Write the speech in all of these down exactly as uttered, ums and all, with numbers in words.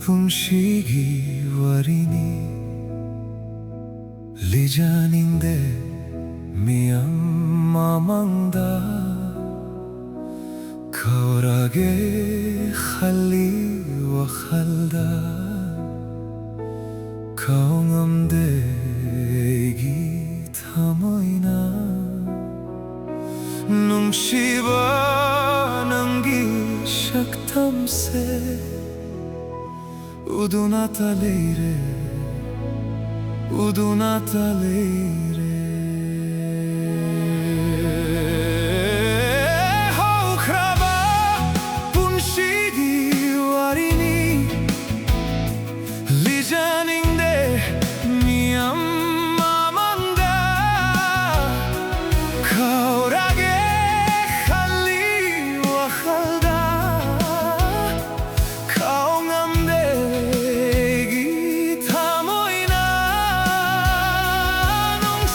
ꯄꯨꯟꯁꯤꯒꯤ ꯋꯥꯔꯤꯅꯤ꯫ ꯂꯤꯖꯅꯤꯡꯗꯦ ꯃꯤꯌꯥꯝ ꯃꯃꯥꯡꯗ, ꯀꯥꯎꯔꯒꯦ ꯈꯜꯂꯤ ꯋꯥꯈꯜꯗ꯫ ꯀꯥꯎꯉꯝꯗꯦ ꯑꯩꯒꯤ ꯊꯃꯣꯏꯅ ꯅꯨꯡꯁꯤꯕ ꯅꯪꯒꯤ ꯁꯛꯇꯝꯁꯦ ꯎꯗꯨꯅꯇ ꯂꯩꯔꯦ, ꯎꯗꯨꯅꯇ ꯂꯩꯔꯦ꯫ ꯍꯧꯈ꯭ꯔꯕ ꯄꯨꯟꯁꯤꯒꯤ ꯋꯥꯔꯤꯅꯤ꯫ ꯂꯤꯖꯅꯤꯡꯗꯦ ꯃꯤꯌꯥꯝ ꯃꯃꯥꯡꯗ꯫ ꯀꯥꯎꯔꯒꯦ ꯈꯜꯂꯤ ꯋꯥꯈꯜꯗ꯫ ꯀꯥꯎꯉꯝꯗꯦ ꯑꯩꯒꯤ ꯊꯃꯣꯏꯅ ꯅꯨꯡ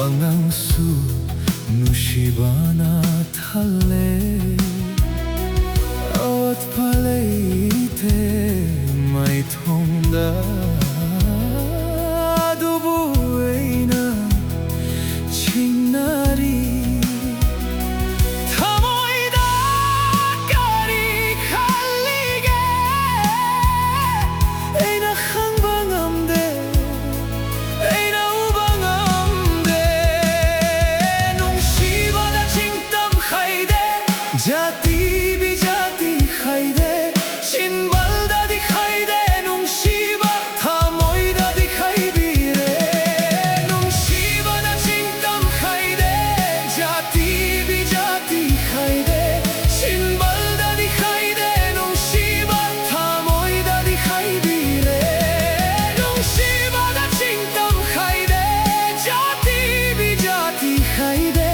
ꯑꯉꯥꯡꯁꯨ ꯅꯨꯡꯁꯤꯕꯅ ꯊꯜꯂꯦ꯫ ꯑꯋꯥꯠꯄ ꯂꯩꯇꯦ ꯃꯥꯏꯊꯣꯡꯗ, ꯑꯗꯨꯕꯨ ꯑꯩꯅ ꯆꯤꯡꯅꯔꯤ꯫ ꯊꯃꯣꯏꯗ ꯀꯔꯤ ꯈꯜꯂꯤꯒꯦ? ꯑꯩꯅ ꯈꯪꯕ ꯉꯝꯗꯦ, ꯑꯩꯅ ꯎꯕ ꯉꯝꯗꯦ꯫ ꯅꯨꯡꯁꯤꯕꯗ ꯆꯤꯡ ꯇꯝ ꯈꯥꯏꯗꯦ, ꯖꯥꯇꯤ ꯕꯤꯖꯥꯇꯤ ꯈꯥꯏꯗꯦ, ꯁꯤꯝꯕꯜꯗꯗꯤ ꯈꯥꯏꯗꯦ, ꯅꯨꯡꯁꯤꯕ ꯊꯃꯣꯏꯗꯗꯤ ꯈꯥꯏꯕꯤꯔꯦ꯫ ꯅꯨꯡꯁꯤꯕꯅ ꯆꯤꯡ ꯇꯝ ꯈꯥꯏꯗꯦ, ꯖꯥꯇꯤ ꯕꯤꯖꯥꯇꯤ ꯈꯥꯏꯗꯦ, ꯁꯤꯝꯕꯜꯗꯗꯤ ꯈꯥꯏꯗꯦ, ꯅꯨꯡꯁꯤꯕ ꯊꯃꯣꯏꯗꯗꯤ ꯈꯥꯏꯕꯤꯔꯦ꯫ ꯅꯨꯡꯁꯤꯕꯅ ꯆꯤꯡ ꯇꯝ ꯈꯥꯏꯗꯦ, ꯖꯥꯇꯤ ꯕꯤꯖꯥꯇꯤ ꯈꯥꯏꯗꯦ,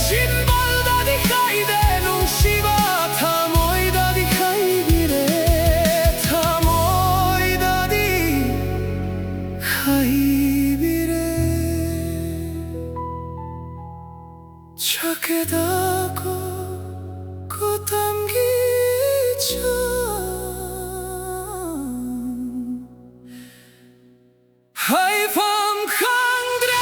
ꯁꯤꯝꯕꯜꯗꯗꯤ ꯈꯥꯏꯗꯦ, ꯅꯨꯡꯁꯤꯕ ꯊꯃꯣꯏꯗꯗꯤ ꯈꯥꯏꯕꯤꯔꯦ, ꯊꯃꯣꯏꯗꯗꯤ ꯈꯥꯏꯕꯤꯔꯦ꯫ ꯆꯥꯛꯀꯦꯗꯀꯣ ꯈꯨꯇꯝꯒꯤ ꯆꯥꯡ ꯍꯥꯏꯐꯝ ꯈꯪꯗ꯭ꯔꯦ꯫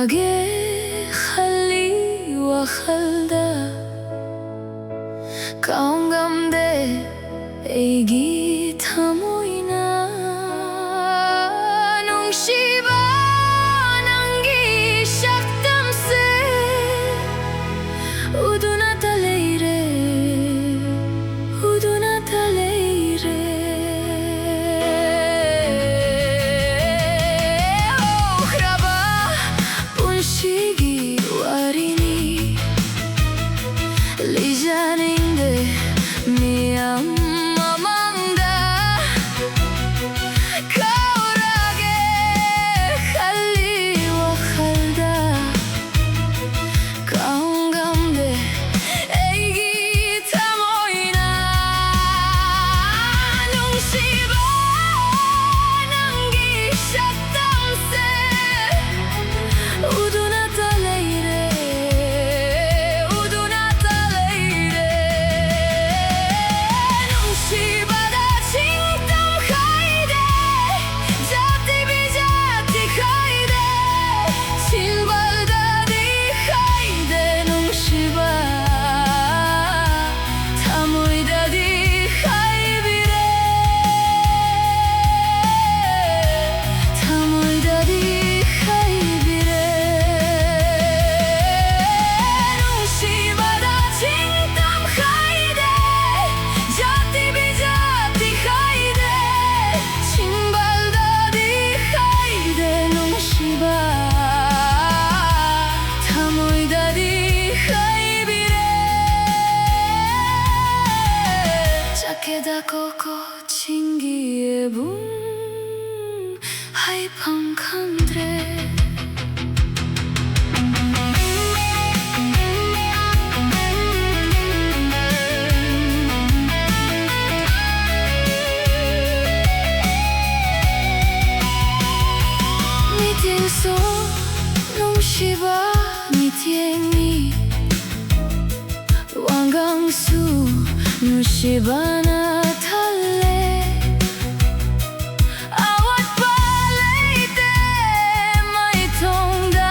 ꯀꯥꯎꯔꯒꯦ ꯈꯜꯂꯤ ꯋꯥꯈꯜꯗ, ꯀꯥꯎꯉꯝꯗꯦ ꯑꯩꯒꯤ ꯊꯃꯣꯏꯅ꯫ ꯅꯨꯡꯁꯤꯕ, ꯅꯪꯒꯤ ꯁꯛꯇꯝꯁꯦ ꯎꯗꯨꯅꯇ ꯂꯩꯔꯦ, ꯎꯗꯨꯅꯇ ꯂꯩꯔꯦ꯫ ꯍꯧꯈ꯭ꯔꯕ ꯄꯨꯟꯁꯤꯒꯤ ꯋꯥꯔꯤꯅꯤ, ꯂꯤꯖꯅꯤꯡꯗꯦ ꯃꯤꯌꯥꯝ ꯃꯃꯥꯡꯗ꯫ ꯀꯥꯎꯔꯒꯦ ꯈꯜꯂꯤ ꯋꯥꯈꯜꯗ, ꯀꯥꯎꯉꯝꯗꯦ ꯑꯩꯒꯤ ꯊꯃꯣꯏꯅ꯫ ꯅꯨꯡꯁꯤꯕ, ꯅꯪꯒꯤ ꯁꯛꯇꯝꯁꯦ ꯎꯗꯨꯅꯇ ꯂꯩꯔꯦ, ꯎꯗꯨꯅꯇ ꯂꯩꯔꯦ꯫ ꯅꯨꯡꯁꯤꯕꯗ ꯆꯤꯡ ꯇꯝ ꯈꯥꯏꯗꯦ, ꯖꯥꯇꯤ ꯕꯤꯖꯥꯇꯤ ꯈꯥꯏꯗꯦ, ꯁꯤꯝꯕꯜꯗꯗꯤ ꯈꯥꯏꯗꯦ꯫ ꯅꯨꯡꯁꯤꯕ, ꯊꯃꯣꯏꯗꯗꯤ ꯈꯥꯏꯕꯤꯔꯦ, ꯊꯃꯣꯏꯗꯗꯤ ꯈꯥꯏꯕꯤꯔꯦ꯫ ꯅꯨꯡꯁꯤꯕꯗ ꯆꯤꯡ ꯇꯝ ꯈꯥꯏꯗꯦ, ꯖꯥꯇꯤ ꯕꯤꯖꯥꯇꯤ ꯈꯥꯏꯗꯦ, ꯁꯤꯝꯕꯜꯗꯗꯤ ꯈꯥꯏꯗꯦ꯫ ꯅꯨꯡꯁꯤꯕ, ꯊꯃꯣꯏꯗꯗꯤ ꯈꯥꯏꯕꯤꯔꯦ꯫ ꯆꯠꯀꯦꯗ ꯀꯣꯀꯣ ꯆꯤꯡꯒꯤ ꯏꯕꯨꯡ, ꯍꯥꯏꯐꯝ ꯈꯪꯗ꯭ꯔꯦ꯫ ꯃꯤꯠꯌꯦꯡꯁꯨ ꯅꯨꯡꯁꯤꯕ ꯃꯤꯠꯌꯦꯡꯅꯤ, ꯋꯥꯉꯥꯡꯁꯨ ꯅꯨꯡꯁꯤꯕꯅ ꯊꯜꯂꯦ꯫ ꯑꯋꯥꯠꯄ ꯂꯩꯇꯦ ꯃꯥꯏꯊꯣꯡꯗ꯫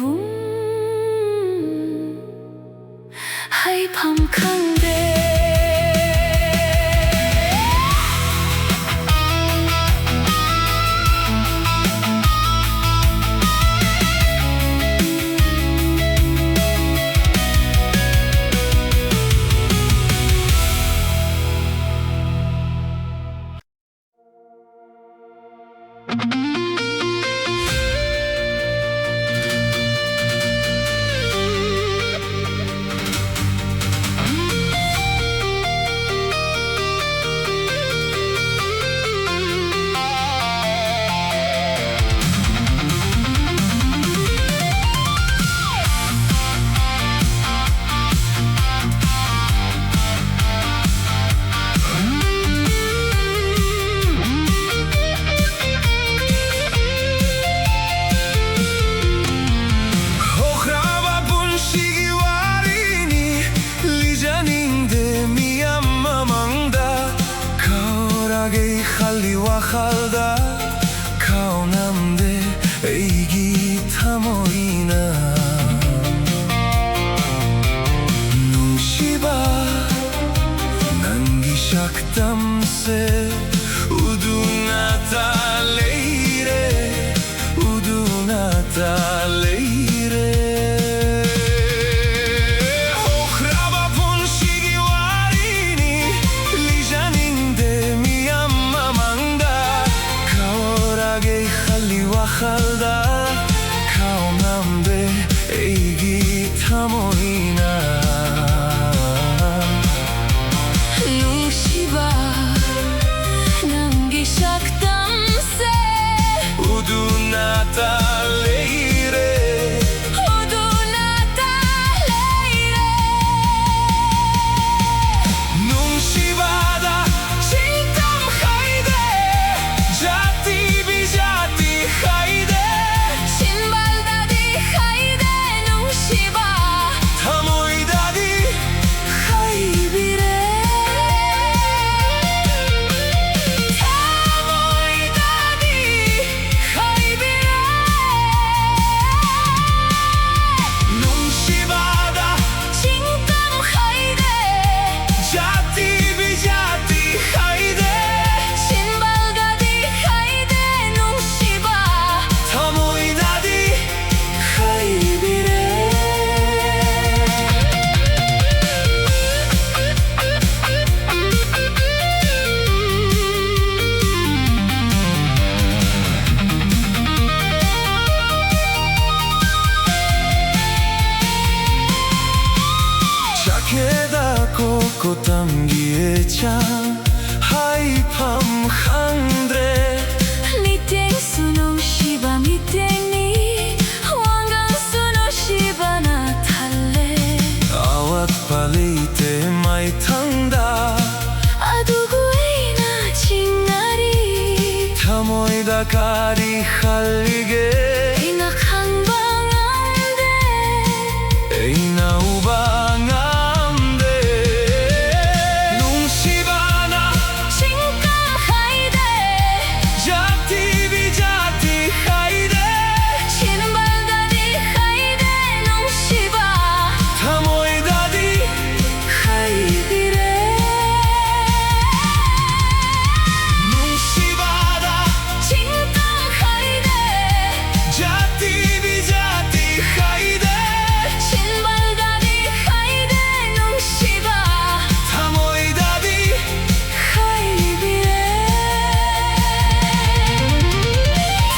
ꯕꯨꯝ, ꯍꯩꯐꯝ ꯈꯪꯗꯦ꯫ ꯍꯧꯈ꯭ꯔꯕ ꯄꯨꯟꯁꯤꯒꯤ ꯋꯥꯔꯤꯅꯤ, ꯂꯤꯖꯅꯤꯡꯗꯦ ꯃꯤꯌꯥꯝ ꯃꯃꯥꯡꯗ꯫ ꯀꯥꯎꯔꯒꯦ ꯈꯜꯂꯤ ꯋꯥꯈꯜꯗ, ꯀꯥꯎꯉꯝꯗꯦ ꯑꯩꯒꯤ ꯊꯃꯣꯏꯅ꯫ ꯅꯨꯡꯁꯤꯕ, ꯅꯪꯒꯤ ꯁꯛꯇꯝꯁꯦ ꯎꯗꯨꯅ ꯇ ꯂꯩꯔꯦ, ꯎꯗꯨꯅ ꯇ ꯂꯩꯔꯦ꯫ ꯍꯧꯈ꯭ꯔꯕ ꯄꯨꯟꯁꯤꯒꯤ ꯋꯥꯔꯤꯅꯤ, ꯂꯤꯖꯅꯤꯡꯗꯦ ꯃꯤꯌꯥꯝ ꯃꯃꯥꯡꯗ꯫ ꯀꯥꯎꯔꯒꯦ ꯈꯜꯂꯤ ꯋꯥ ꯀꯔꯤ ꯈꯜꯂꯤꯒꯦ? ꯑꯩꯅ ꯈꯪꯕ ꯉꯝꯗꯦ꯫ ꯑꯩꯅ ꯎꯕ ꯉꯝꯗꯦ꯫ ꯅꯨꯡꯁꯤꯕꯅ ꯆꯤꯡ ꯀꯥ ꯍꯥꯏꯗꯦ꯫ ꯖꯥꯇꯤ ꯕꯤꯖꯥꯇꯤ ꯍꯥꯏꯗꯦ꯫ ꯁꯤꯝꯕꯜꯗꯗꯤ ꯍꯥꯏꯗꯦ ꯅꯨꯡꯁꯤꯕ꯫ ꯊꯃꯣꯏꯗꯗꯤ ꯍꯥꯏꯕꯤꯔꯦ꯫ ꯅꯨꯡꯁꯤꯕꯗ ꯆꯤꯡ ꯀꯥ ꯍꯥꯏꯗꯦ꯫ ꯖꯥꯇꯤ ꯕꯤꯖꯥꯇꯤ ꯍꯥꯏꯗꯦ꯫ ꯁꯤꯝꯕꯜꯗꯗꯤ ꯍꯥꯏꯗꯦ ꯅꯨꯡꯁꯤꯕ꯫ ꯊꯃꯣꯏꯗꯗꯤ ꯍꯥꯏꯕꯤꯔꯦ꯫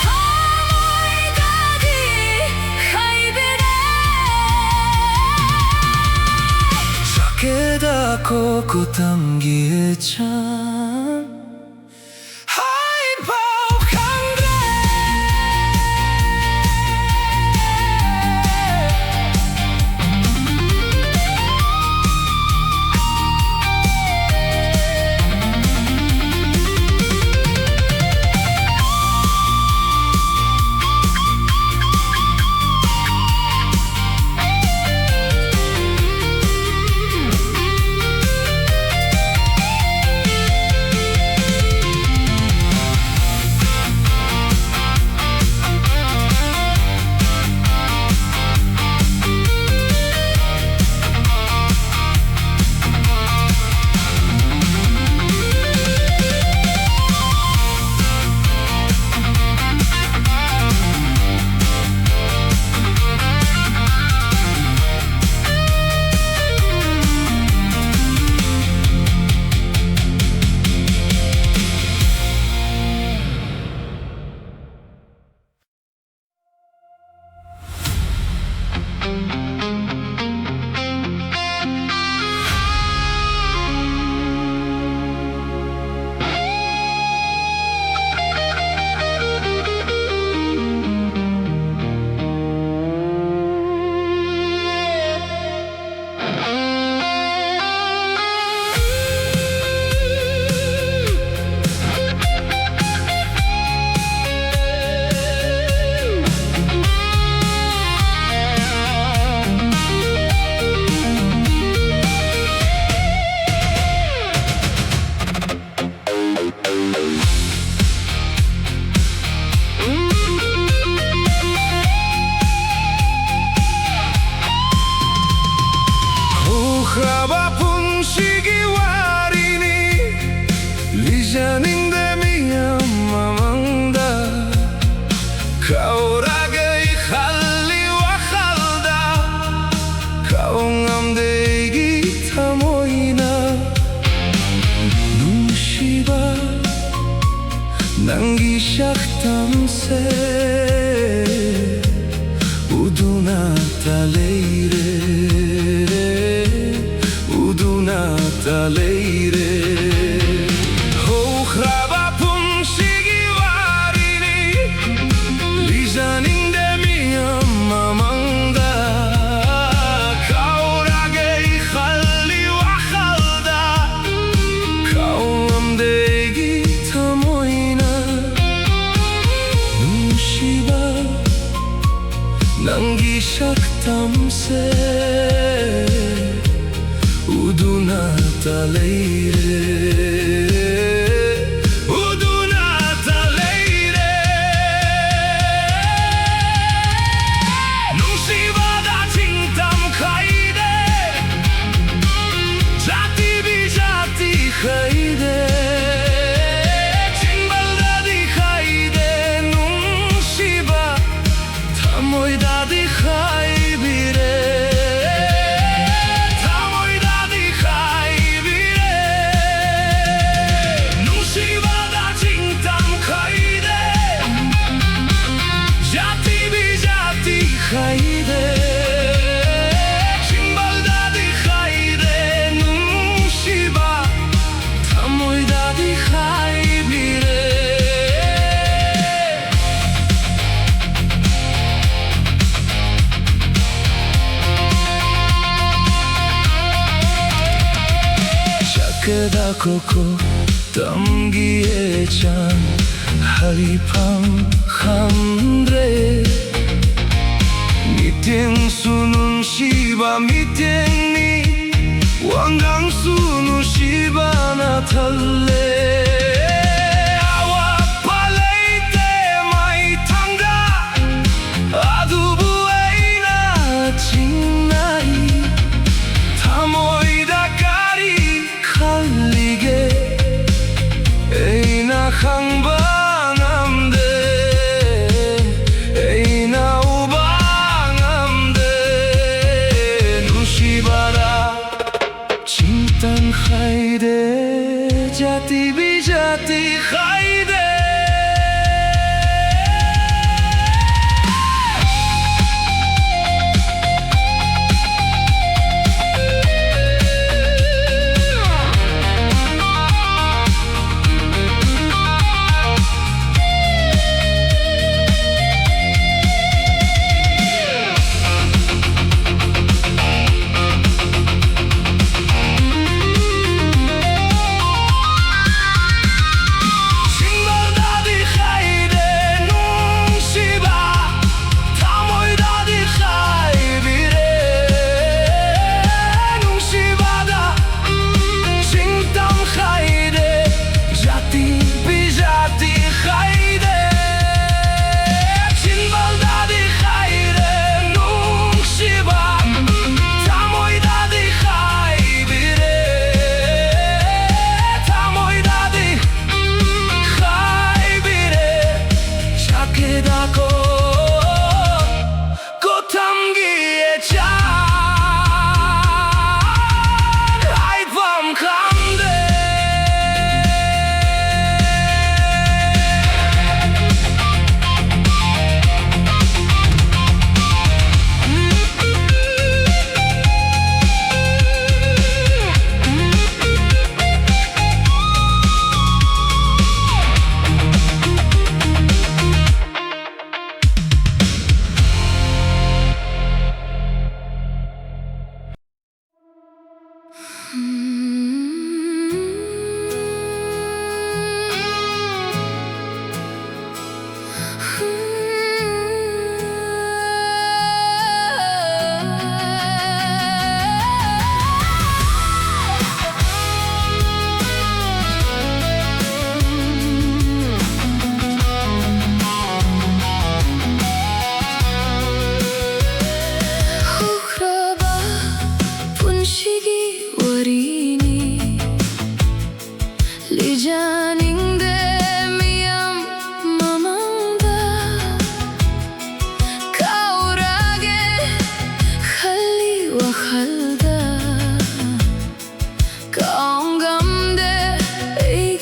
ꯊꯃꯣꯏꯗꯗꯤ ꯍꯥꯏꯕꯤꯔꯦ꯫ ꯁꯛꯀꯦꯗ ꯀꯣ ꯀꯣꯇꯝꯒꯤ ꯆꯥꯡ ꯍꯥꯏꯐꯥꯎ ꯈꯪꯗ꯭ꯔꯦ꯫ ꯂꯤꯖꯅꯤꯡꯗꯦ ꯃꯤꯌꯥꯝ ꯃꯃꯥꯡꯗ, ꯀꯥꯎꯔꯒꯦ ꯈꯜꯂꯤ ꯋꯥꯈꯜꯗ꯫ ꯀꯥꯎ ꯉꯝꯗꯦ ꯑꯩꯒꯤ ꯊꯃꯣꯏꯅ ꯅꯨꯡꯁꯤꯕ ꯅꯪꯒꯤ ꯁꯛꯇꯝꯁꯦ꯫ ꯎꯗꯨꯅꯇ ꯂꯩꯔꯦ, ꯎꯗꯨꯅꯇ ꯂꯩꯔꯦ꯫ ꯍꯧꯈ꯭ꯔꯕ ꯄꯨꯟꯁꯤꯒꯤ ꯋꯥꯔꯤꯅꯤ, ꯂꯤꯖꯅꯤꯡꯗꯦ ꯃꯤꯌꯥꯝ ꯃꯃꯥꯡꯗ꯫ ꯀꯥꯎꯔꯒꯦ ꯈꯜꯂꯤ ꯋꯥꯈꯜꯗ, ꯀꯥꯎꯉꯝꯗꯦ ꯑꯩꯒꯤ ꯊꯃꯣꯏꯅ ꯅꯨꯡꯁꯤꯕ ꯅꯪꯒꯤ ꯁꯛꯇꯝꯁꯦ꯫ ꯎꯗꯨꯅꯇ ꯂꯩꯔꯦ, ꯎꯗꯨꯅꯇ ꯂꯩꯔꯦ꯫ ꯅꯨꯡꯁꯤꯕꯗ ꯆꯤꯡ ꯇꯝ ꯈꯥꯏꯗꯦ, ꯖꯥꯇꯤ ꯕꯤꯖꯥꯇꯤ ꯈꯥꯏꯗꯦ, ꯆꯤꯡꯕꯜꯗꯗꯤ ꯈꯥꯏꯗꯦ, ꯅꯨꯡꯁꯤꯕ ꯊꯃꯣꯏꯗꯗꯤ ꯈꯥꯏꯕꯤꯔꯦ, ꯊꯃꯣꯏꯗꯗꯤ ꯈꯥꯏꯕꯤꯔꯦ꯫ ꯅꯨꯡꯁꯤꯕꯗ ꯆꯤꯡ ꯇꯝ ꯈꯥꯏꯗꯦ, ꯖꯥꯇꯤ ꯕꯤꯖꯥꯇꯤ ꯈꯥꯏꯗꯦ, ꯆꯤꯡꯕꯜꯗꯗꯤ ꯈꯥꯏꯗꯦ, ꯅꯨꯡꯁꯤꯕ ꯊꯃꯣꯏꯗꯗꯤ ꯈꯥꯏꯕꯤꯔꯦ꯫ ꯆꯠꯀꯗ ꯀꯣꯀꯣ ꯇꯝꯒꯤꯌꯦ ꯆꯥꯟ ꯍꯔꯤꯐꯝ ꯈꯪꯗ꯭ꯔꯦ꯫ ꯃꯤꯠꯌꯦꯡꯁꯨ ꯅꯨꯡꯁꯤꯕ ꯃꯤꯠꯌꯦꯡꯅꯤ, ꯋꯥꯉꯥꯡꯁꯨ ꯅꯨꯡꯁꯤꯕꯅ ꯊꯜꯂꯦ꯫ ꯑꯋꯥꯠꯄ ꯂꯩꯇꯦ ꯃꯥꯏꯊꯪꯗ, ꯑꯗꯨꯕꯨ ꯑꯩꯅ ꯆꯤꯡꯅꯩ꯫ ꯊꯃꯣꯏꯗ ꯀꯔꯤ ꯈꯜꯂꯤꯒꯦ? Bijati khaide. ꯁꯤꯡꯕꯜꯗꯗꯤ ꯈꯥꯏꯗꯦ ꯅꯨꯡꯁꯤꯕ, ꯊꯃꯣꯏꯗꯗꯤ ꯈꯥꯏꯕꯤꯔꯦ ꯅꯨꯡꯁꯤꯕꯗ꯫ ꯆꯤꯡ ꯇꯝ ꯈꯥꯏꯗꯦ, ꯖꯥꯇꯤ ꯕꯤꯖꯥꯇꯤ ꯈꯥꯏꯗꯦ, ꯁꯤꯡꯕꯜꯗꯗꯤ ꯈꯥꯏꯗꯦ ꯅꯨꯡꯁꯤꯕ, ꯊꯃꯣꯏꯗꯗꯤ ꯈꯥꯏꯕꯤꯔꯦ, ꯊꯃꯣꯏꯗꯗꯤ ꯈꯥꯏꯕꯤꯔꯦ꯫ ꯁꯥꯀꯦꯗꯀꯣ ꯀꯣꯊꯝꯒꯤ ꯆꯥ ꯍꯥꯏꯐꯝ ꯈꯪꯗꯦ꯫ ꯍꯧꯈ꯭ꯔꯕ ꯄꯨꯟꯁꯤꯒꯤ ꯋꯥꯔꯤꯅꯤ꯫ ꯂꯤꯖꯅꯤꯡꯗꯦ ꯃꯤꯌꯥꯝ ꯃꯃꯥꯡꯗ, ꯀꯥꯎꯔꯒꯦ ꯈꯜꯂꯤ ꯋꯥꯈꯜꯗ꯫ ꯀꯥꯎꯉꯝꯗꯦ ꯑꯩ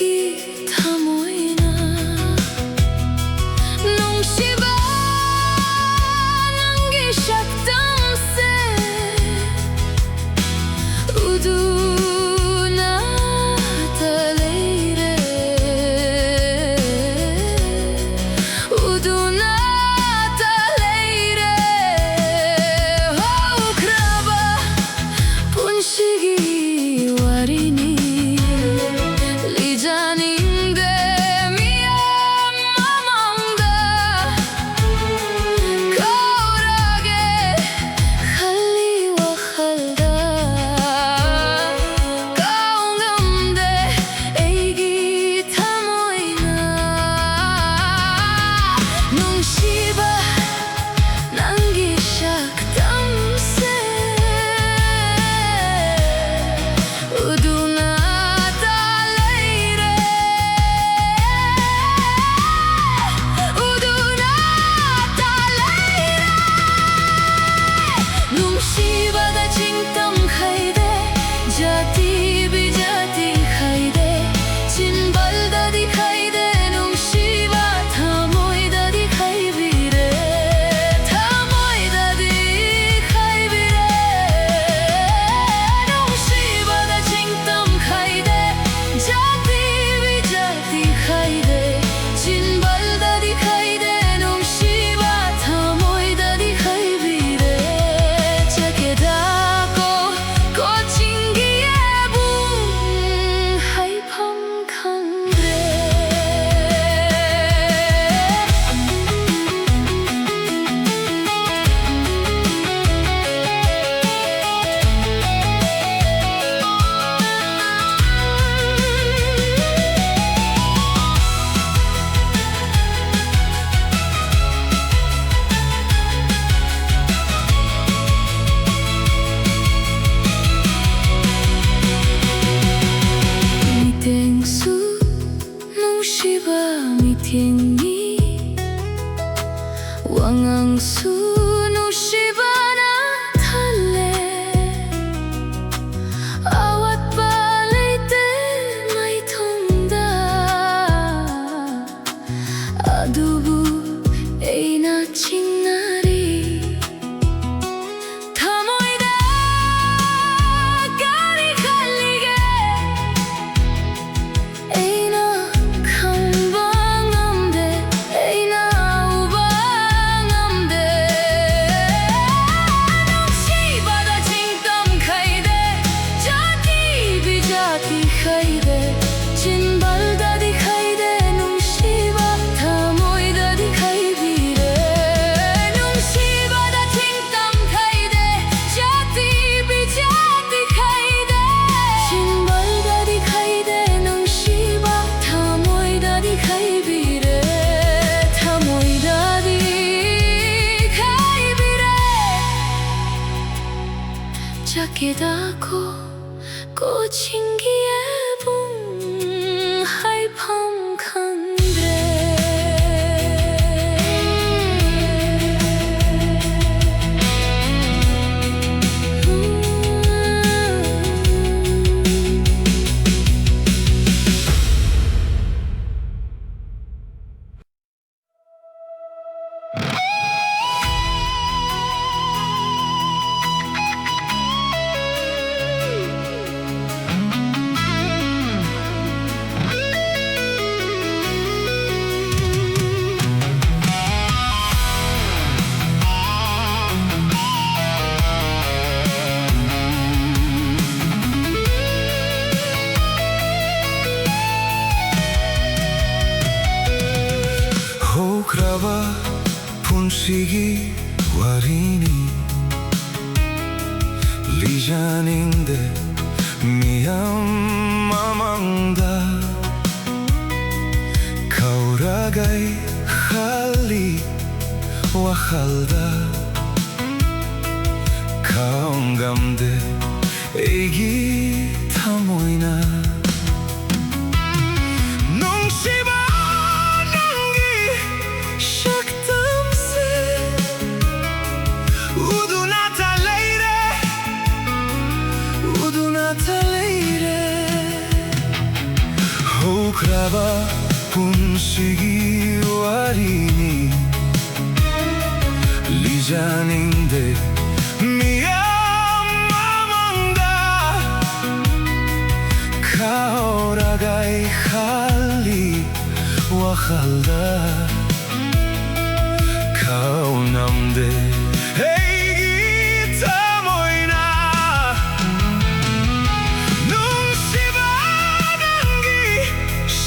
ꯑꯉꯥꯡꯁꯨ ꯅꯨꯡꯁꯤꯕꯅ ꯊꯜꯂꯦ, ꯑꯋꯥꯠꯄ ꯂꯩꯇꯦ ꯃꯥꯏꯊꯣꯡꯗ꯫ ꯑꯗꯨꯕꯨ ꯑꯩꯅ ꯆꯤꯡꯅꯔꯤ, ꯊꯃꯣꯏꯗ ꯀꯔꯤ ꯈꯜꯂꯤꯒꯦ? ꯑꯩꯅ ꯈꯪꯕ ꯉꯝꯗꯦ, ꯑꯩꯅ ꯎꯕ ꯉꯝꯗꯦ꯫ ꯅꯨꯡꯁꯤꯕꯗ ꯆꯤꯡ ꯇꯝ ꯈꯥꯏꯗꯦ, ꯖꯥꯇꯤ ꯕꯤꯖꯥꯇꯤ ꯈꯥꯏꯗꯦ, ꯆꯤꯟꯕꯥꯜꯗꯗꯤ ꯈꯥꯏꯗꯦ, ꯅꯨꯡꯁꯤꯕ ꯊꯃꯣꯏꯗꯗꯤ ꯈꯥꯏꯕꯤꯔꯦ꯫ ꯅꯨꯡꯁꯤꯕꯗ ꯆꯤꯡ ꯇꯝ ꯈꯥꯏꯗꯦ, ꯖꯥꯇꯤ ꯕꯤꯖꯥꯇꯤ ꯈꯥꯏꯗꯦ꯫ ꯆꯤꯟꯕꯥꯜꯗꯗꯤ ꯈꯥꯏꯗꯦ, ꯅꯨꯡꯁꯤꯕ ꯊꯃꯣꯏꯗꯗꯤ ꯈꯥꯏꯕꯤꯔꯦ, ꯊꯃꯣꯏꯗꯗꯤ ꯈꯥꯏꯕꯤꯔꯦ꯫ ꯆꯠꯀꯦꯗꯀꯣ ꯀꯣꯆꯤꯡꯒꯤ ꯏꯕꯨꯡ ꯍꯥꯏꯐꯝ ꯈꯪꯗ꯭ꯔꯦ꯫ ꯍꯧꯈ꯭ꯔꯕ ꯄꯨꯟꯁꯤꯒꯤ ꯋꯥꯔꯤꯅꯤ, ꯂꯤꯖꯅꯤꯡꯗꯦ ꯃꯤꯌꯥꯝ ꯃꯃꯥꯡꯗ꯫ ꯀꯥꯎꯔꯒꯦ ꯈꯜꯂꯤ ꯋꯥꯈꯜꯗ, ꯈꯥꯡꯉꯝꯗꯦ ꯑꯩꯒꯤ ꯊꯃꯣꯏꯅ꯫ ꯅꯨꯡꯁꯤꯕ, ꯅꯪꯒꯤ ꯁꯛꯇꯝꯁꯦ ꯄꯨꯟꯁꯤꯒꯤ ꯋꯥꯔꯤꯅꯤ ꯂꯤꯖꯅꯤꯡꯗꯦ ꯃꯤꯌꯥꯝ ꯃꯃꯥꯡꯗ꯫ ꯀꯥꯎꯔꯒ ꯑꯩ ꯈꯜꯂꯤ ꯋꯥꯈꯜꯗ ꯀꯥꯎꯉꯝꯗꯦ ꯑꯩꯒꯤ ꯊꯃꯣꯏꯅ ꯅꯨꯡꯁꯤꯕ ꯅꯪꯒꯤ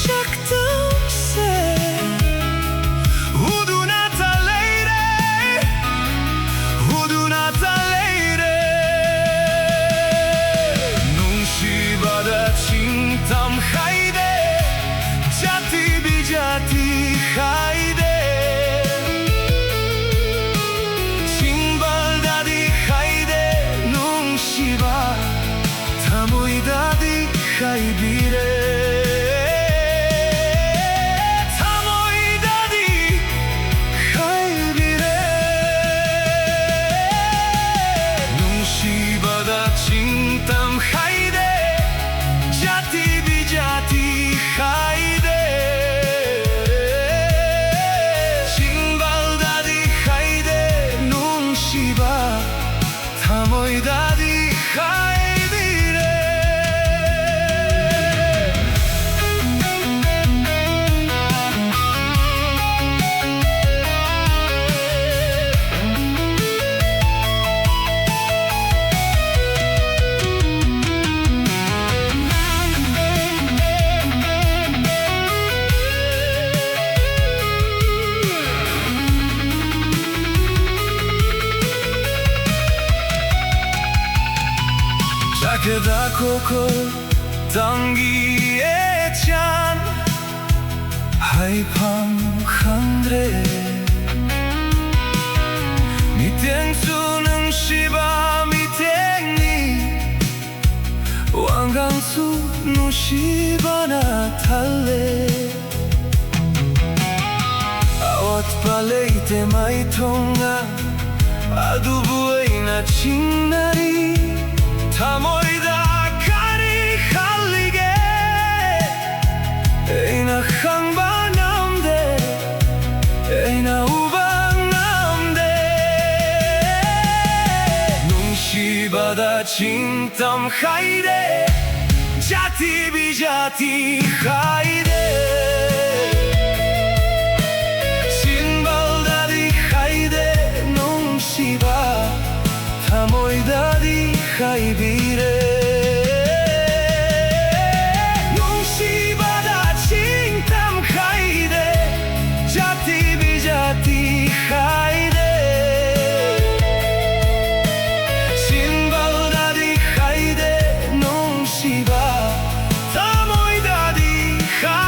ꯁꯛꯇꯝꯁꯦ ꯎꯗꯨꯅꯇ ꯂꯩꯔꯦ, ꯎꯗꯨꯅꯇ ꯂꯩꯔꯦ꯫ ꯅꯨꯡꯁꯤꯕꯗ ꯆꯤꯡ ꯇꯝ ꯈꯥꯏꯗꯦ, ꯖꯥꯇꯤ ꯕꯤꯖꯥꯇꯤ ꯈꯥꯏꯗꯦ꯫ ꯁꯤꯝꯕꯜꯗꯗꯤ ꯈꯥꯏꯗꯦ, ꯅꯨꯡꯁꯤꯕ ꯊꯃꯣꯏꯗꯗꯤ ꯈꯥꯏꯕꯤꯔꯦ꯫ ꯊꯃꯣꯏꯗꯗꯤ ꯈꯥꯏꯕꯤꯔꯦ꯫ ꯅꯨꯡꯁꯤꯕꯗ ꯆꯤꯡ ꯇꯝ ꯈꯥꯏꯗꯦ, ꯖꯥꯇꯤ ꯕꯤꯖꯥꯇꯤ ꯈꯥꯏꯗꯦ꯫ ꯁꯤꯝꯕꯜꯗꯗꯤ ꯈꯥꯏꯗꯦ, ꯅꯨꯡꯁꯤꯕ ꯊꯃꯣꯏꯗꯗꯤ ꯈꯥꯏꯕꯤꯔꯦ꯫ ꯆꯠꯈ꯭ꯔꯦꯗ ꯈꯣꯈꯣ ꯇꯝꯒꯤ ꯏꯆꯦꯜ ꯍꯥꯏꯐꯝ ꯈꯪꯗ꯭ꯔꯦ꯫ ꯃꯤꯠꯌꯦꯡꯁꯨ ꯅꯨꯡꯁꯤꯕ ꯃꯤꯠꯌꯦꯡꯅꯤ, ꯋꯥꯉꯥꯡꯁꯨ ꯅꯨꯡꯁꯤꯕꯅ ꯊꯜꯂꯦ꯫ ꯑꯋꯥꯠꯄ ꯂꯩꯇꯦ ꯃꯥꯏꯊꯣꯡꯅ, ꯑꯗꯨꯕꯨ ꯑꯩꯅ ꯆꯤꯡꯅꯔꯤ ꯊꯃꯣꯏꯗ ꯀꯔꯤ ꯈꯜꯂꯤꯒꯦ? ꯑꯩꯅ ꯆꯤꯡ ꯇꯝ ꯈꯥꯏꯗꯦ, ꯖꯥꯇꯤꯕꯤ ꯖꯥꯇꯤ ꯈꯥꯏꯗꯦ꯫ ꯁꯤꯝꯕꯜꯗꯗꯤ ꯈꯥꯏꯗꯦ, ꯅꯨꯡꯁꯤꯕ ꯊꯃꯣꯏꯗꯗꯤ ꯈꯥꯏꯕꯤꯔꯦ꯫ ꯅꯨꯡꯁꯤꯕꯗ ꯆꯤꯡ ꯇꯝ ꯈꯥꯏꯗꯦ, ꯖꯥꯇꯤꯕꯤ ꯖꯥꯇꯤ ꯈꯥꯏꯗꯦ꯫ ꯁꯤꯝꯕꯜꯗꯗꯤ ꯈꯥꯏꯗꯦ, ꯅꯨꯡꯁꯤꯕ ꯊꯃꯣꯏꯗꯗꯤ ꯈꯥꯏꯗꯦ꯫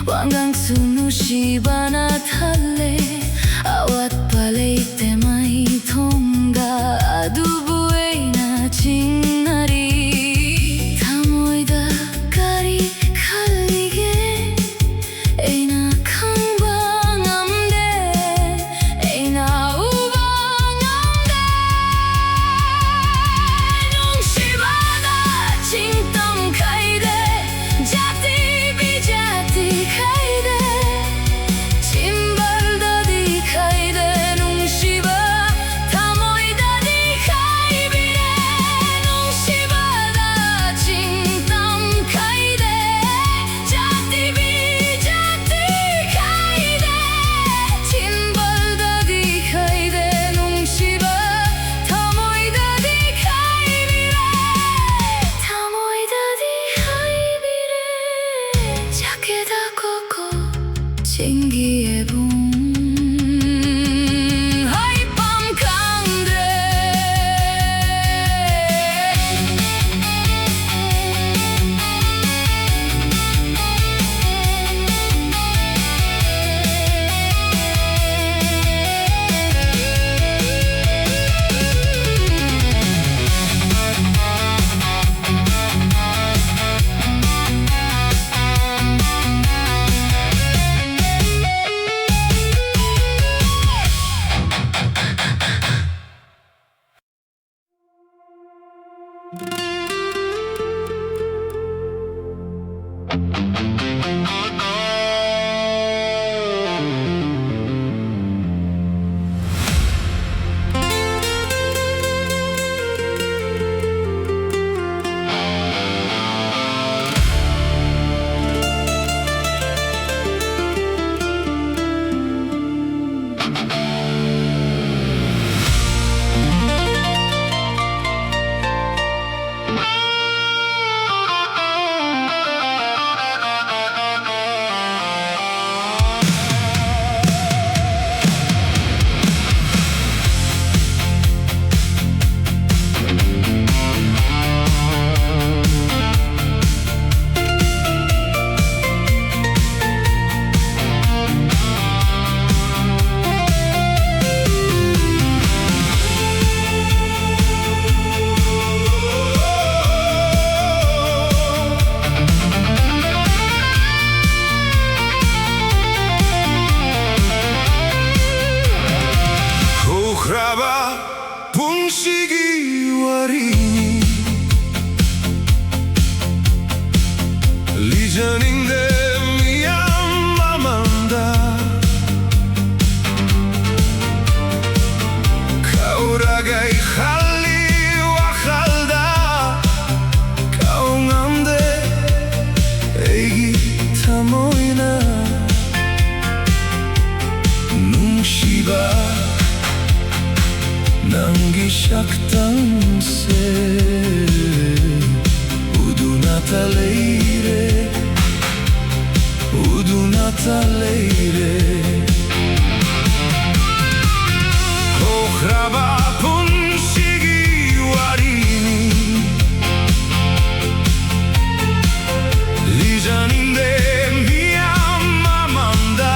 ꯋꯥꯉꯥꯡꯁꯨ ꯅꯨꯡꯁꯤꯕꯅ ꯊꯜꯂꯦ, ꯑꯋꯥꯠꯄ ꯂꯩꯇꯦ ꯃꯥꯏꯊꯣꯡꯗ, ꯑꯗꯨꯕꯨ ꯑꯩꯅ ꯆꯤꯡꯅꯔꯤ꯫ ꯊꯃꯣꯏꯗ ꯀꯔꯤ ꯈꯜꯂꯤꯒꯦ? ꯑꯩꯅ ꯈꯪꯕ ꯉꯝꯗꯦ, ꯑꯩꯅ ꯎꯕ ꯉꯝꯗꯦ꯫ ꯅꯨꯡꯁꯤꯕꯗ ꯆꯤꯡ ꯇꯝ ꯈꯥꯏꯗꯦ, ꯖꯥꯇꯤ ꯕꯤꯖꯥꯇꯤ ꯈꯥꯏꯗꯦ, ꯁꯤꯝꯕꯜꯗꯗꯤ ꯈꯥꯏꯗꯦ, ꯅꯨꯡꯁꯤꯕ ꯊꯃꯣꯏꯗꯗꯤ ꯈꯥꯏꯕꯤꯔꯦ꯫ ꯅꯨꯡꯁꯤꯕꯗ ꯆꯤꯡ ꯇꯝ ꯈꯥꯏꯗꯦ, ꯖꯥꯇꯤ ꯕꯤꯖꯥꯇꯤ ꯈꯥꯏꯗꯦ, ꯁꯤꯝꯕꯜꯗꯗꯤ ꯈꯥꯏꯗꯦ, ꯅꯨꯡꯁꯤꯕ ꯊꯃꯣꯏꯗꯗꯤ ꯈꯥꯏꯕꯤꯔꯦ, ꯊꯃꯣꯏꯗꯗꯤ ꯈꯥꯏꯕꯤꯔꯦ꯫ ꯆꯠꯀꯦꯗ ꯀꯣꯀꯣ ꯆꯤꯡꯒꯤ ꯏꯕꯨꯡ ꯍꯥꯏꯐꯝ ꯈꯪꯗ꯭ꯔꯦ꯫ Lizanin de miyan mamanda, kauragai hali wahalda, kaunande eigi tamoina. Nunxiba, nangishaktan se, udunata leire, udunata leire. Hohraba punsigi warini, lizanin de miyan mamanda,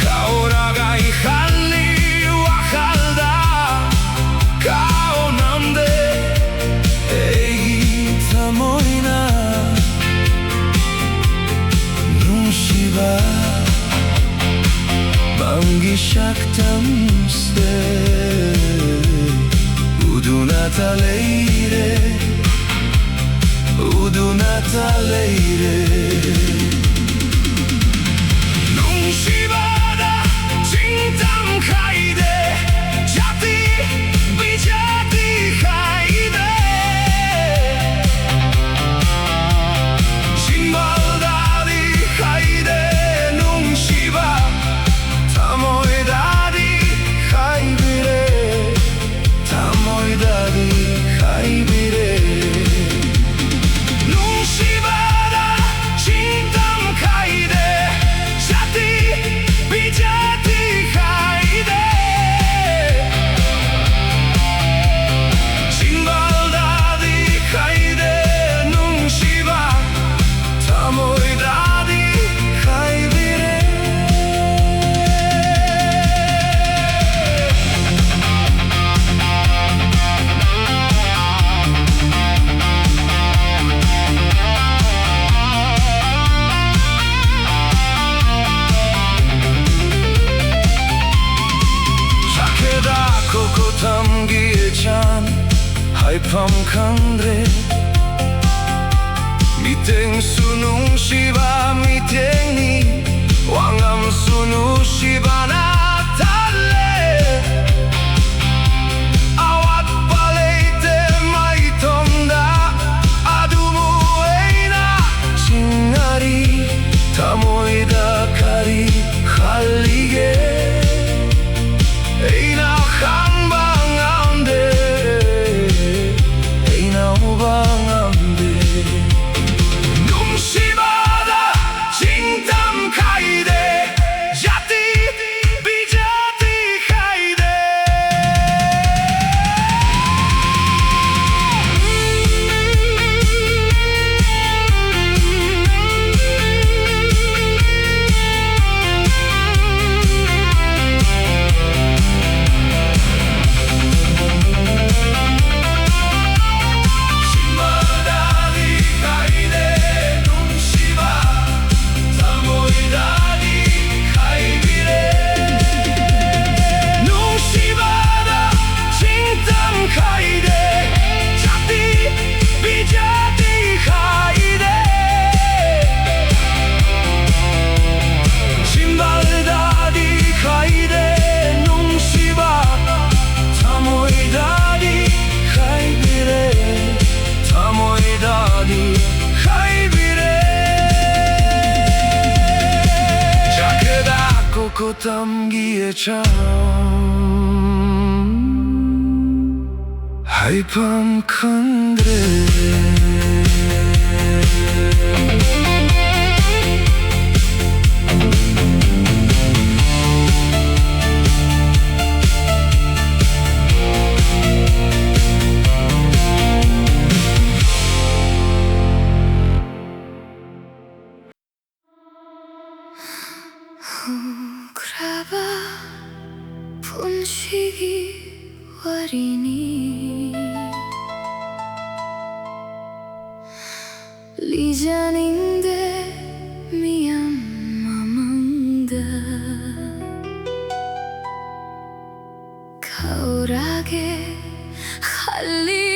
kauragai hali wahalda, kaunande eigi tamoina. Nunxiba, mangishaktan se, udunata leire, udunata leire. Nunxiba da, chintam haide, jati bijati haide, chinbaldadi haide. Nunxiba, tamoidadi haibire, tamoidadi haibire. Nunxiba da, chintam haide, jati bijati haide, ꯍꯥꯏꯐꯝ ꯈꯪꯗ꯭ꯔꯦ꯫ ꯃꯤꯠꯌꯦꯡꯁꯨ ꯅꯨꯡꯁꯤꯕ ꯃꯤꯠꯌꯦꯡꯅꯤ, ꯋꯥꯉꯥꯡꯁꯨ ꯅꯨꯡꯁꯤꯕꯅ ꯊꯜꯂꯦ꯫ ꯑꯋꯥꯠꯄ ꯂꯩꯇꯦ ꯃꯥꯏꯊꯣꯡꯗ, ꯑꯗꯨꯕꯨ ꯑꯩꯅ ꯆꯤꯡꯅꯔꯤ꯫ ꯊꯃꯣꯏꯗ ꯀꯔꯤ ꯈꯜꯂꯤꯒꯦ? ꯑꯩꯅ ꯈꯪꯕ ꯉꯝꯗꯦ, ꯑꯩꯅ ꯎꯕ ꯉꯝꯗꯦ꯫ ꯅꯨꯡꯁꯤꯕꯗ ꯆꯤꯡꯊꯝ ꯈꯥꯏꯗꯦ, ꯖꯥꯇꯤ ꯕꯤꯖꯥꯇꯤ ꯈꯥꯏꯗꯦ꯫ ꯊꯃꯣꯏꯗꯗꯤ ꯈꯥꯏꯕꯤꯔꯦ꯫ ꯅꯨꯡꯁꯤꯕꯗ ꯆꯤꯡꯊꯝ ꯈꯥꯏꯗꯦ, ꯖꯥꯇꯤ ꯕꯤꯖꯥꯇꯤ ꯈꯥꯏꯗꯦ꯫ ꯁꯤꯝꯕꯜꯗꯗꯤ ꯈꯥꯏꯗꯦ ꯅꯨꯡꯁꯤꯕ, ꯊꯃꯣꯏꯗꯗꯤ ꯈꯥꯏꯕꯤꯔꯦ, ꯊꯃꯣꯏꯗꯗꯤ ꯈꯥꯏꯕꯤꯔꯦ꯫ ꯆꯠꯈ꯭ꯔꯦꯗ ꯀꯣꯀꯣꯇꯝꯒꯤ ꯏꯆꯝ, ꯍꯥꯏꯐꯝ ꯈꯪꯗ꯭ꯔꯦ꯫ ꯍꯧꯈ꯭ꯔꯕ ꯄꯨꯟꯁꯤꯒꯤ ꯋꯥꯔꯤꯅꯤ꯫ ꯂꯤꯖꯅꯤꯡꯗꯦ ꯃꯤꯌꯥꯝ ꯃꯃꯥꯡꯗ꯫ ꯀꯧꯔꯒꯦ ꯈꯜꯂꯤ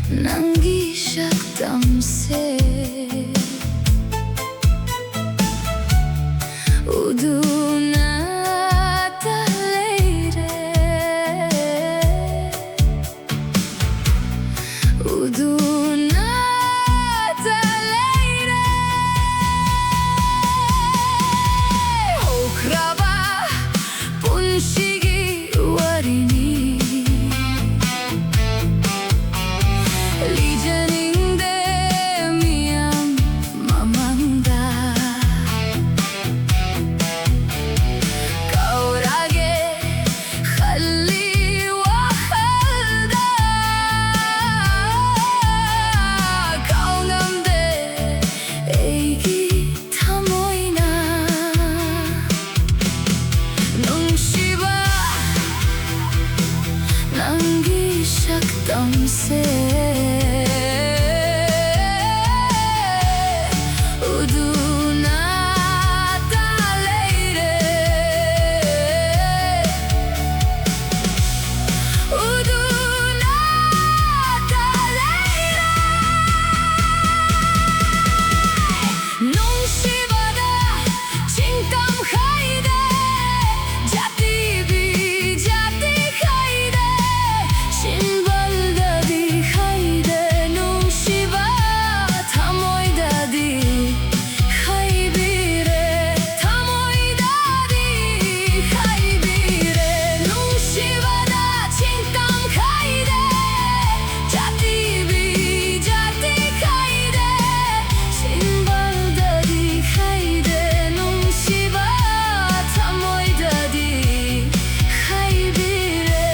ꯅꯪꯒꯤ ꯁꯛꯇꯝꯁꯦ ꯎꯗꯨꯅꯇ ꯂꯩꯔꯦ, ꯎꯗꯨꯅꯇ ꯂꯩꯔꯦ꯫ ꯍꯧꯈ꯭ꯔꯕ ꯄꯨꯟꯁꯤꯒꯤ ꯋꯥꯔꯤꯅꯤ꯫ ꯂꯤꯖꯅꯤꯡꯗꯦ ꯃꯤꯌꯥꯝ ꯃꯃꯥꯡꯗ꯫ ꯀꯥꯎꯔꯒꯦ ꯈꯜꯂꯤ ꯋꯥꯈꯜꯗ꯫ ꯀꯥꯎꯉꯝꯗꯦ ꯑꯩꯒꯤ ꯊꯃꯣꯏꯅ ꯅꯨꯡꯁꯤꯕ ꯅꯪꯒꯤ ꯁꯛꯇꯝꯁꯦ ꯎꯗꯨꯅꯇ ꯂꯩꯔꯦ, ꯎꯗꯨꯅꯇ ꯂꯩꯔꯦ꯫ ꯅꯨꯡꯁꯤꯕꯗ ꯆꯤꯡꯇꯝ ꯈꯥꯏꯗꯦ, ꯖꯥꯇꯤ ꯕꯤꯖꯥꯇꯤ ꯈꯥꯏꯗꯦ, ꯁꯤꯝꯕꯜꯗꯗꯤ ꯈꯥꯏꯗꯦ, ꯅꯨꯡꯁꯤꯕ ꯊꯃꯣꯏꯗꯗꯤ ꯈꯥꯏꯕꯤꯔꯦ, ꯊꯃꯣꯏꯗꯗꯤ ꯈꯥꯏꯕꯤꯔꯦ꯫ ꯅꯨꯡꯁꯤꯕꯗ ꯆꯤꯡꯇꯝ ꯈꯥꯏꯗꯦ, ꯖꯥꯇꯤ ꯕꯤꯖꯥꯇꯤ ꯈꯥꯏꯗꯦ, ꯁꯤꯝꯕꯜꯗꯗꯤ ꯈꯥꯏꯗꯦ, ꯅꯨꯡꯁꯤꯕ ꯊꯃꯣꯏꯗꯗꯤ ꯈꯥꯏꯕꯤꯔꯦ꯫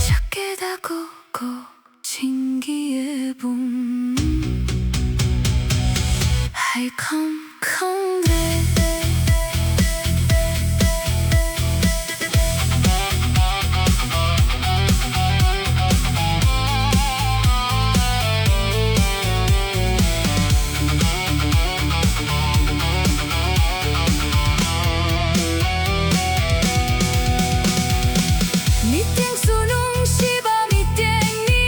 ꯆꯠꯀꯦꯗ ꯀꯣ ꯀꯣ ꯆꯤꯡꯒꯤ ꯏꯕꯨꯡ ꯍꯥꯏꯐꯝ ꯈꯪꯗ꯭ꯔꯦ꯫ ꯃꯤꯠꯌꯦꯡꯁꯨ ꯅꯨꯡꯁꯤꯕ ꯃꯤꯠꯌꯦꯡꯅꯤ꯫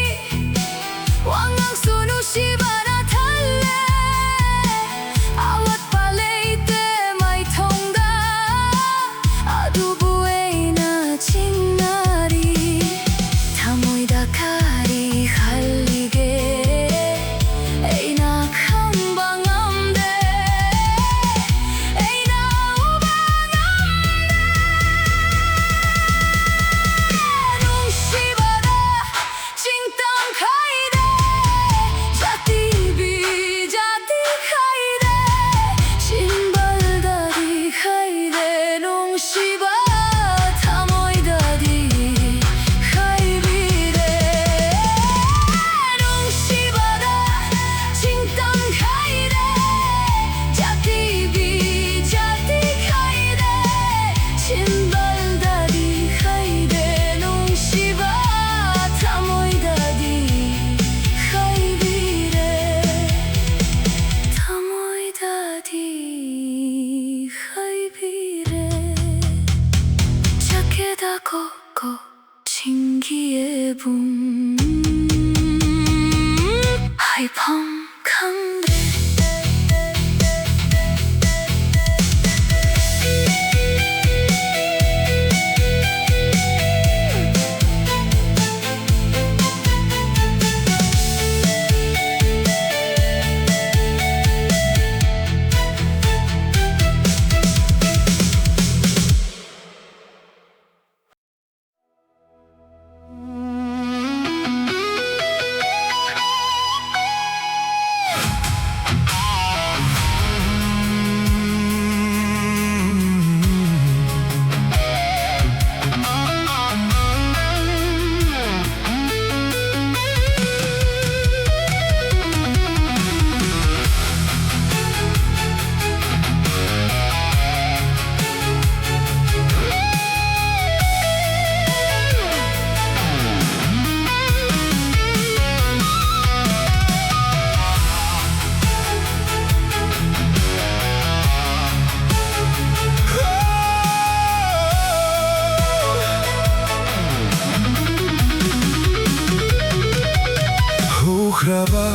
ꯍꯧꯈ꯭ꯔꯕ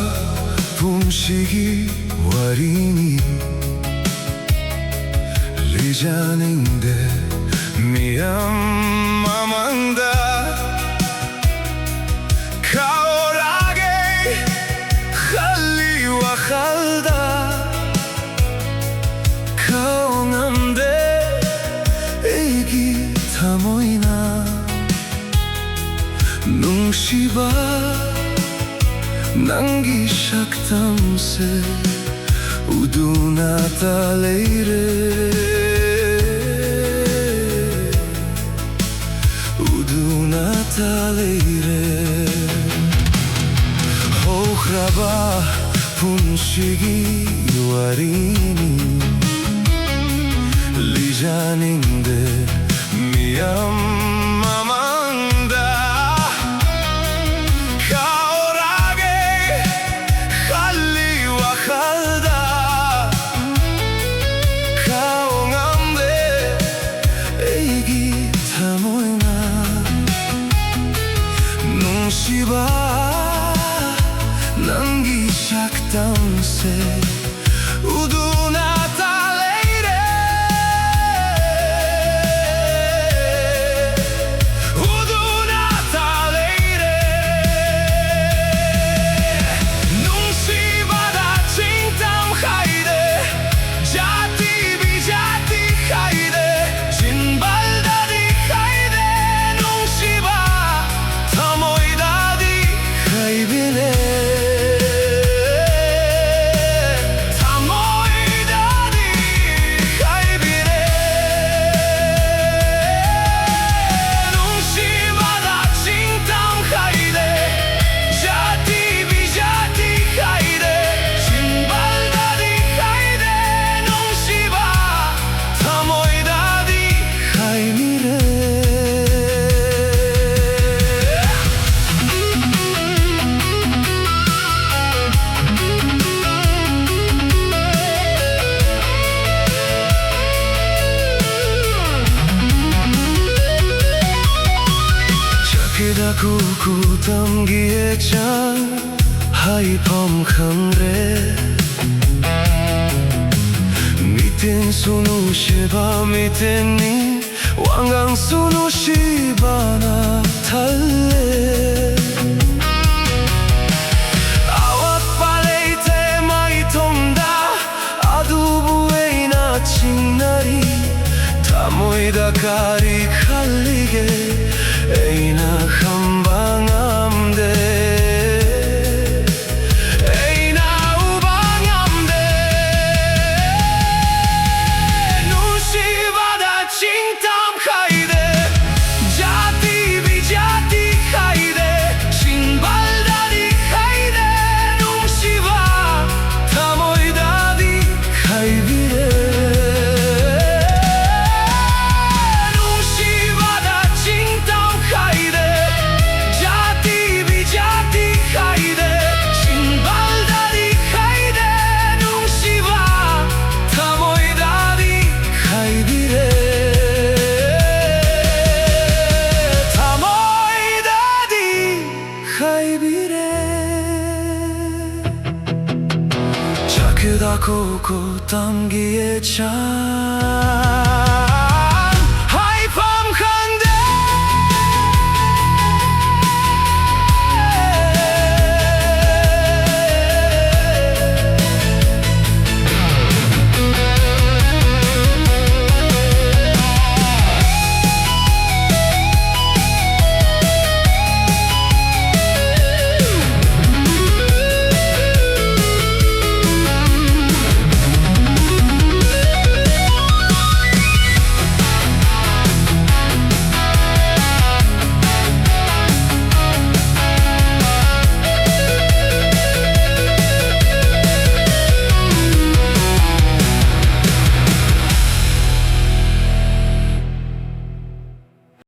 ꯄꯨꯟꯁꯤꯒꯤ ꯋꯥꯔꯤꯅꯤ꯫ ꯂꯤꯖꯅꯤꯡꯗꯦ ꯃꯤꯌꯥꯝ ꯃꯃꯥꯡꯗ꯫ ꯀꯥꯎꯔꯒꯦ ꯈꯜꯂꯤ ꯋꯥꯈꯜꯗ꯫ ꯀꯥꯎ ꯉꯝꯗꯦ ꯑꯩꯒꯤ ꯊꯃꯣꯏꯅ꯫ ꯅꯨꯡꯁꯤꯕ ꯅꯪꯒꯤ ꯁꯛꯇꯝꯁꯦ ꯎꯗꯨꯅꯇ ꯂꯩꯔꯦ꯫ ꯎꯗꯨꯅꯇ ꯂꯩꯔꯦ꯫ ꯍꯧꯈ꯭ꯔꯕ ꯄꯨꯟꯁꯤꯒꯤ ꯋꯥꯔꯤꯅꯤ꯫ ꯂꯤꯖꯅꯤꯡꯗꯦ ꯃꯤꯌꯥꯝ ꯃꯃꯥꯡꯗ꯫ ꯀꯥꯎꯔꯒꯦ ꯈꯜꯂꯤ ꯋꯥꯈꯜꯗ꯫ ꯀꯥꯎ ꯉꯝꯗꯦ ꯑꯩꯒꯤ ꯊꯃꯣꯏꯅ꯫ ꯅꯨꯡꯁꯤꯕ ꯅꯪꯒꯤ ꯁꯛꯇꯝꯁꯦ ꯎꯗꯨꯅꯇ ꯂꯩꯔꯦ꯫ ꯎꯗꯨꯅꯇ ꯂꯩꯔꯦ꯫ ꯅꯨꯡꯁꯤꯕꯗ ꯆꯤꯡ ꯇꯝ ꯈꯥꯏꯗꯦ꯫ ꯖꯥꯇꯤ ꯕꯤꯖꯥꯇꯤ ꯈꯥꯏꯗꯦ꯫ ꯁꯤꯝꯕꯣꯜꯗꯗꯤ ꯈꯥꯏꯗꯦ꯫ ꯅꯨꯡꯁꯤꯕ ꯊꯃꯣꯏꯗꯗꯤ ꯈꯥꯏꯕꯤꯔꯦ꯫ ꯊꯃꯣꯏꯗꯗꯤ ꯈꯥꯏꯕꯤꯔꯦ꯫ ꯅꯨꯡꯁꯤꯕꯗ ꯆꯤꯡ ꯇꯝ ꯈꯥꯏꯗꯦ꯫ ꯖꯥꯇꯤ ꯕꯤꯖꯥꯇꯤ ꯈꯥꯏꯗꯦ꯫ ꯁꯤꯝꯕꯣꯜꯗꯗꯤ ꯈꯥꯏꯗꯦ꯫ ꯅꯨꯡꯁꯤꯕ ꯊꯃꯣꯏꯗꯗꯤ ꯈꯥꯏꯕꯤꯔꯦ꯫ ꯆꯠꯈꯤꯗ ꯀꯨꯀꯨ ꯇꯝꯒꯤ ꯆꯥꯡ ꯍꯥꯏꯐꯝ ꯈꯪꯗ꯭ꯔꯦ꯫ ꯃꯤꯇꯤꯟꯁꯨ ꯅꯨꯡꯁꯤꯕ ꯃꯤꯇꯤꯟꯅꯤ, ꯋꯥꯉꯥꯡꯁꯨ ꯅꯨꯡꯁꯤꯕꯅ ꯊꯜꯂꯦ꯫ ꯑꯋꯥꯠꯄ ꯂꯩꯇꯦ ꯃꯥꯏꯊꯣꯡꯗ, ꯑꯗꯨꯕꯨ ꯑꯩꯅ ꯆꯤꯡꯅꯔꯤ꯫ ꯊꯃꯣꯏꯗ ꯀꯔꯤ ꯈꯜꯂꯤꯒꯦ ꯑꯩꯅ ꯈꯪꯕ ꯉꯝꯗꯦ꯫ ꯑꯩꯅ ꯎꯕ ꯉꯝꯗꯦ꯫ ꯅꯨꯡꯁꯤꯕꯗ ꯆꯤꯡ ꯇꯝ ꯈꯥꯏꯗꯦ, ꯖꯥꯇꯤ ꯕꯤꯖꯥꯇꯤ ꯈꯥꯏꯗꯦ, ꯁꯤꯝꯕꯜꯗꯗꯤ ꯈꯥꯏꯗꯦ, ꯅꯨꯡꯁꯤꯕ ꯊꯃꯣꯏꯗꯗꯤ ꯈꯥꯏꯕꯤꯔꯦ꯫ ꯅꯨꯡꯁꯤꯕꯗ ꯆꯤꯡ ꯇꯝ ꯈꯥꯏꯗꯦ, ꯖꯥꯇꯤ ꯕꯤꯖꯥꯇꯤ ꯈꯥꯏꯗꯦ, ꯁꯤꯝꯕꯜꯗꯗꯤ ꯈꯥꯏꯗꯦ, ꯅꯨꯡꯁꯤꯕ ꯊꯃꯣꯏꯗꯗꯤ ꯈꯥꯏꯕꯤꯔꯦ꯫ ꯊꯃꯣꯏꯗꯗꯤ ꯈꯥꯏꯕꯤꯔꯦ꯫ ꯆꯥꯛꯀꯗ ꯀꯣꯀꯣ ꯇꯝꯒꯤꯌꯦ ꯆꯥ